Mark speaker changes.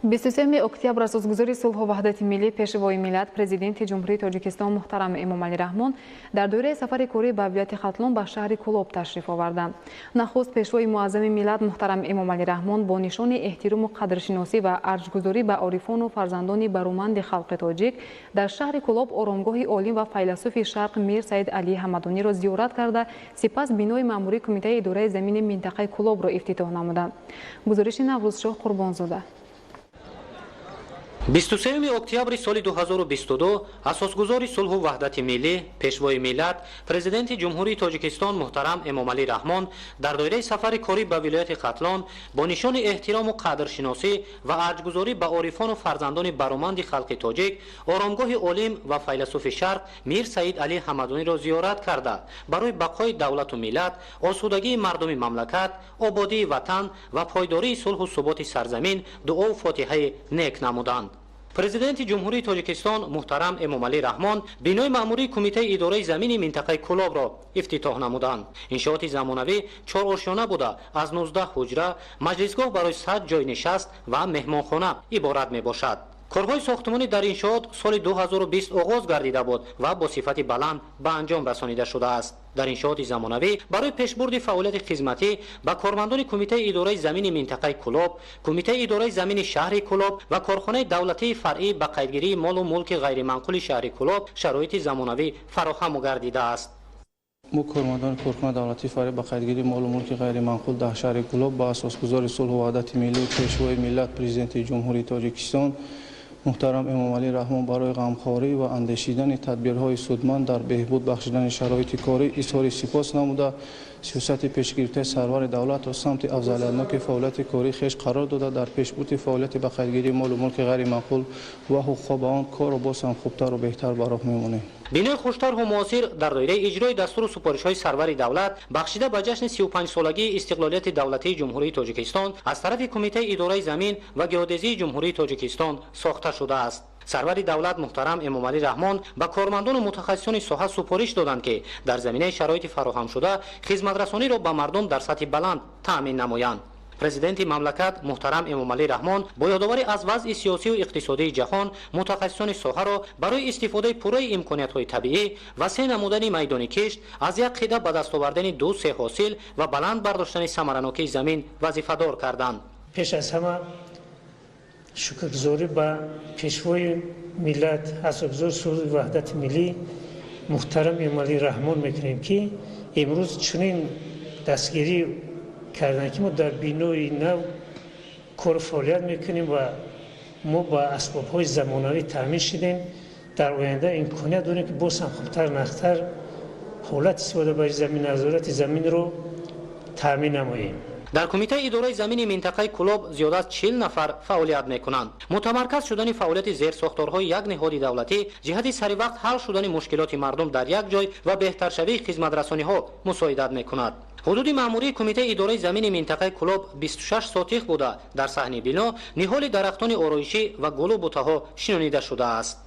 Speaker 1: 23 октябр асосгузори сулҳу ваҳдати миллӣ, Пешвои миллат, Президенти Ҷумҳурии Тоҷикистон муҳтарам Эмомалӣ Раҳмон дар доираи сафари корӣ ба вилояти Хатлон ба шаҳри Кӯлоб ташриф оварданд. Нахуст Пешвои муаззами миллат муҳтарам Эмомалӣ Раҳмон бо нишони эҳтирому қадршиносӣ ва арҷгузорӣ ба орифону фарзандони бароманди халқи тоҷик дар шаҳри Кӯлоб оромгоҳи олим ва файласуфи шарқ Мир Саид Алӣ Ҳамадониро зиёрат карда, сипас бинои маъмурии Кумитаи идораи замини минтақаи Кӯлобро ифтитоҳ намуданд. Гузориши Наврӯзшоҳ Қурбонзода.
Speaker 2: 23 октябри соли 2022 асосгузори сулҳу ваҳдати миллӣ, Пешвои миллат, Президенти Ҷумҳурии Тоҷикистон муҳтарам Эмомалӣ Раҳмон дар доираи сафари корӣ ба вилояти Хатлон бо нишони эҳтирому қадршиносӣ ва арҷгузорӣ ба орифону фарзандони бароманди халқи тоҷик оромгоҳи олим ва файласуфи шарқ Мир Саид Алӣ Ҳамадониро зиёрат карда, барои бақои давлату миллат, осудагии мардуми мамлакат, ободии ватан ва пойдории сулҳу суботи сарзамин дуову фотиҳаи нек намуданд. Президенти Ҷумҳурии Тоҷикистон муҳтарам Эмомалӣ Раҳмон бинои маъмурии Кумитаи идораи замини минтақаи Кӯлобро ифтитоҳ намуданд. Иншооти замонавӣ чорошёна буда, аз 19 ҳуҷра, маҷлисгоҳ барои 100 ҷойи нишаст ва меҳмонхона иборат мебошад. Корҳои сохтмонӣ дар иншоот соли 2020 оғоз гардида буд ва бо сифати баланд ба анҷом расонида шудааст. Дар иншооти замонавӣ барои пешбурди фаъолияти хизматӣ ба кормандони Кумитаи идораи замини минтақаи Кӯлоб, Кумитаи идораи замини шаҳри Кӯлоб ва корхонаи давлатии фаръӣ ба қайдгирии молу мулки ғайриманқули шаҳри Кӯлоб шароити замонавӣ фароҳам гардидааст.
Speaker 3: Мо, кормандони корхонаи давлатии фаръӣ ба қайдгирии молу мулки ғайриманқул дар шаҳри Кӯлоб, ба асосгузори сулҳу ваҳдати миллӣ, Пешвои миллат, Президенти Ҷумҳурии Тоҷикистон муҳтарам Эмомалӣ Раҳмон барои ғамхорӣ ва андешидани тадбирҳои судманд дар беҳбуд бахшидани шароити корӣ изҳори сипос намуда, сиёсати пешгирифтаи сарвари давлатро самти афзалиятноки фаъолияти кории хеш қарор дода, дар пешбурди фаъолияти ба қайдгирии молу мулки ғайриманқул ва ҳуқуқҳо ба он корро боз ҳам хубтару беҳтар ба роҳ мемонем.
Speaker 2: Бинои хуштарҳу муосир дар доираи иҷрои дастуру супоришҳои сарвари давлат бахшида ба ҷашни 35-солагии истиқлолияти давлатии Ҷумҳурии Тоҷикистон аз тарафи Кумитаи идораи замин ва геодезии Ҷумҳурии Тоҷикистон сохта шудааст. Сарвари давлат муҳтарам Эмомалӣ Раҳмон ба кормандону мутахассисони соҳа супориш доданд, ки дар заминаи шароити фароҳамшуда хизматрасониро ба мардум дар сатҳи баланд таъмин намоянд. Президенти мамлакат муҳтарам Эмомалӣ Раҳмон бо ёдоварӣ аз вазъи сиёсию иқтисодии ҷаҳон мутахассисони соҳаро барои истифодаи пурраи имкониятҳои табиӣ, васеъ намудани майдони кишт, аз як қида ба даст овардани ду-се ҳосил ва баланд бардоштани самаранокии замин вазифадор карданд.
Speaker 4: Пеш аз ҳама шукргузорӣ ба Пешвои миллат, асосгузори сулҳу ваҳдати миллӣ муҳтарам Эмомалӣ Раҳмон мекунем, ки имрӯз чунин дастгирӣ карданд, ки мо дар бинои нав кору фаъолият мекунем ва мо ба асбобҳои замонавӣ таъмин шудем. Дар оянда имконият дорем, ки боз ҳам хубтар, нағзтар ҳолати истифодабарии замин, назорати заминро таъмин намоем.
Speaker 2: Дар Кумитаи идораи замини минтақаи Кӯлоб зиёда аз 40 нафар фаъолият мекунанд. Мутамарказ шудани фаъолияти зерсохторҳои як ниҳоди давлатӣ ҷиҳати саривақт ҳал шудани мушкилоти мардум дар як ҷой ва беҳтаршавии хизматрасониҳо мусоидат мекунад. Ҳудуди маъмурии Кумитаи идораи замини минтақаи Кӯлоб 26 сотих буда, дар саҳни бино ниҳоли дарахтони ороишӣ ва гулу бутаҳо шинонида шудааст.